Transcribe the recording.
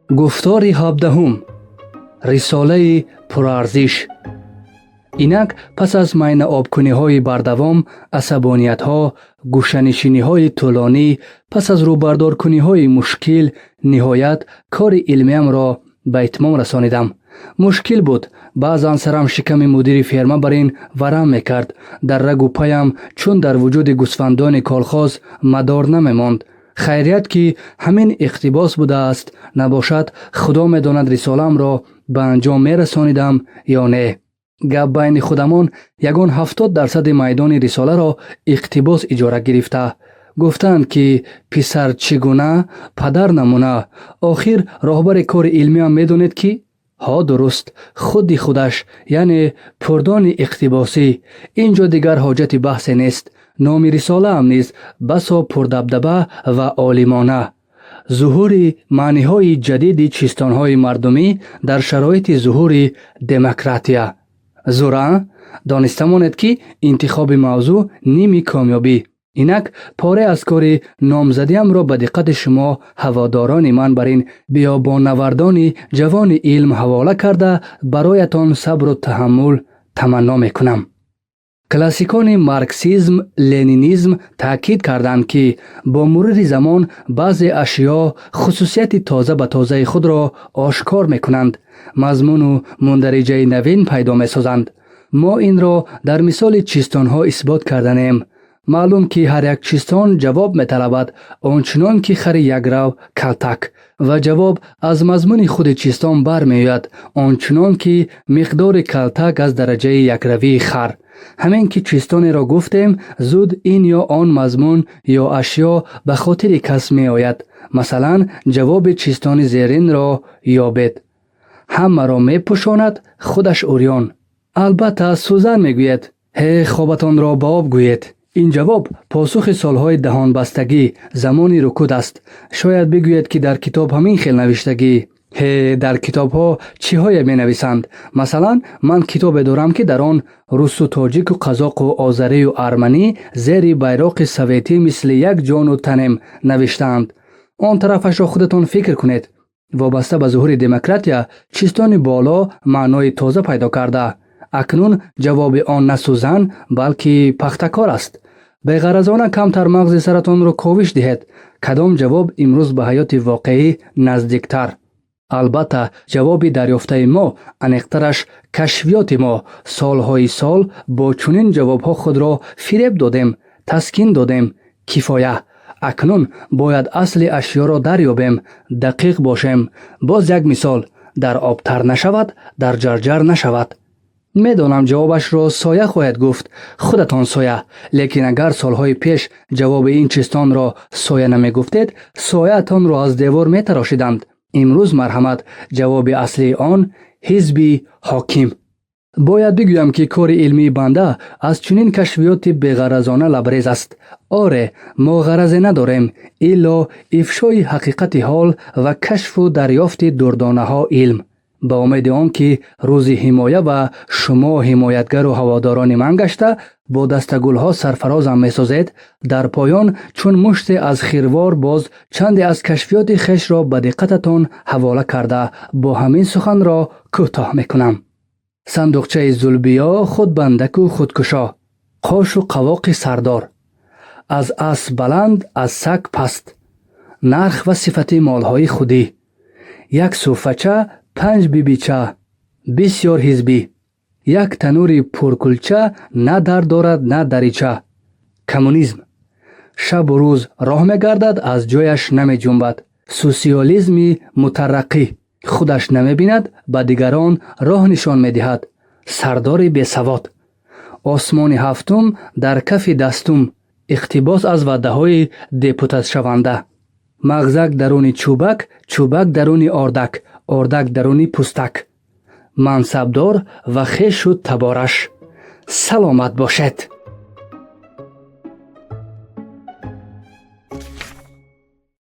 Гуфтори 17-ум, рисолаи пурарзиш. Инак, пас аз майнаобкуниҳои бардавом, асабониятҳо, гӯшанишиниҳои тӯлонӣ, пас аз рӯбардоркуниҳои мушкил, ниҳоят кори илмиямро ба итмом расонидам. Мушкил буд. Баъзан сарам шиками мудири ферма бар ин варам мекард. Дар рагу паям, чун дар вуҷуди гусфандони колхоз, мадор намемонд. Хайрият, ки ҳамин иқтибос будааст, набошад, Худо медонад, рисолаамро ба анҷом мерасонидам ё не. Гап байни худамон, ягон 70 дарсади майдони рисоларо иқтибос иҷора гирифта. Гуфтаанд, ки писар чӣ гуна, падар намуна. Охир роҳбари кори илмиам медонед, ки ҳо, дуруст, худи худаш, яъне пурдони иқтибосӣ. Ин ҷо дигар ҳоҷати баҳсе нест. Номи рисолаам низ басо пурдабдаба ва олимона: «Зуҳури маъниҳои ҷадиди чистонҳои мардумӣ дар шароити зуҳури демократия». Зура дониста монед, ки интихоби мавзӯъ ними комёбӣ. Инак поре аз кори номзадиамро ба диққати шумо, ҳаводорони ман бар ин биёбоннавардони ҷавони илм, ҳавола карда, бароятон сабру таҳаммул таманно мекунам. Классикони марксизм ленинизм таъкид карданд, ки бо мурури замон баъзе ашё хусусияти тоза ба тозаи худро ошкор мекунанд, мазмуну мундариҷаи навин пайдо месозанд. Мо инро дар мисоли чистонҳо исбот карданем. Маълум, ки ҳар як чистон ҷавоб металабад, он чунон ки хари якрав калтак, ва ҷавоб аз мазмуни худи чистон бармеояд, он чунон ки миқдори калтак аз дараҷаи якравии хар. Ҳамин ки чистонеро гуфтем, зуд ин ё он мазмун ё ашё ба хотири кас меояд. Масалан, ҷавоби чистони зеринро ёбед: ҳамаро мепӯшонад, худаш урён. Албатта, сӯзан, мегӯед. Ҳе, хобатонро ба об гӯед. Ин ҷавоб посухи солҳои даҳонбастагӣ, замони рукуд аст. Шояд бигӯед, ки дар китоб ҳамин хел навиштагӣ. Ҳе, дар китобҳо чиҳое менависанд? Масалан, ман китобе дорам, ки дар он русу тоҷику қазоқу озарию арманӣ зери байроқи советӣ мисли як ҷону танем навиштаанд. Он тарафашро худатон фикр кунед. Вобаста ба зуҳури демократия чистони боло маънои тоза пайдо карда. Акнун ҷавоби он на сӯзан, балки пахтакор аст. Беғаразона камтар мағзи саратонро ковиш диҳед: кадом ҷавоб имрӯз ба ҳаёти воқеӣ наздиктар? Албатта, ҷавоби дарёфтаи мо, аниқтараш кашфиёти мо. Солҳои сол бо чунин ҷавобҳо худро фиреб додем, таскин додем. Кифоя. Акнун бояд асли ашёро дарёбем, дақиқ бошем. Боз як мисол: дар об тар нашавад, дар ҷарҷар нашавад. Медонам, ҷавобашро соя хоҳед гуфт. Худатон соя. Лекин агар солҳои пеш ҷавоби ин чистонро соя намегуфтед, сояатонро аз девор метарошиданд. Имрӯз, марҳамат, ҷавоби аслии он: ҳизби ҳоким. Бояд бигӯям, ки кори илмии банда аз чунин кашфиёти беғаразона лабрез аст. Оре, мо ғаразе надорем, илло ифшои ҳақиқати ҳол ва кашфу дарёфти дурдонаҳо илм. Ба умеди он ки рӯзи ҳимоя ва шумо ҳимоятгару ҳаводорони ман гашта, бо дастагулҳо сарфарозам месозед, дар поён чун муште аз хирвор боз чанде аз кашфиёти хешро ба диққататон ҳавола карда, бо ҳамин суханро кӯтоҳ мекунам: сандуқчаи зулбиё худбандаку худкушо, қошу қавоқи сардор, аз асп баланд, аз саг паст, нарх ва сифати молҳои худӣ, як суфача, панҷ бибича, бисёр ҳизбӣ, як танӯри пуркулча на дар дорад, на дарича, коммунизм, шабу рӯз роҳ мегардад, аз ҷояш намеҷунбад, сосиализми мутараққӣ, худаш намебинад, ба дигарон роҳ нишон медиҳад, сардори бесавод, осмони ҳафтум дар кафи дастум, иқтибос аз ваъдаҳои депутатшаванда, мағзак даруни чӯбак, чӯбак даруни ордак, ордак даруни пӯстак, мансабдор ва хешу табораш. Саломат бошед.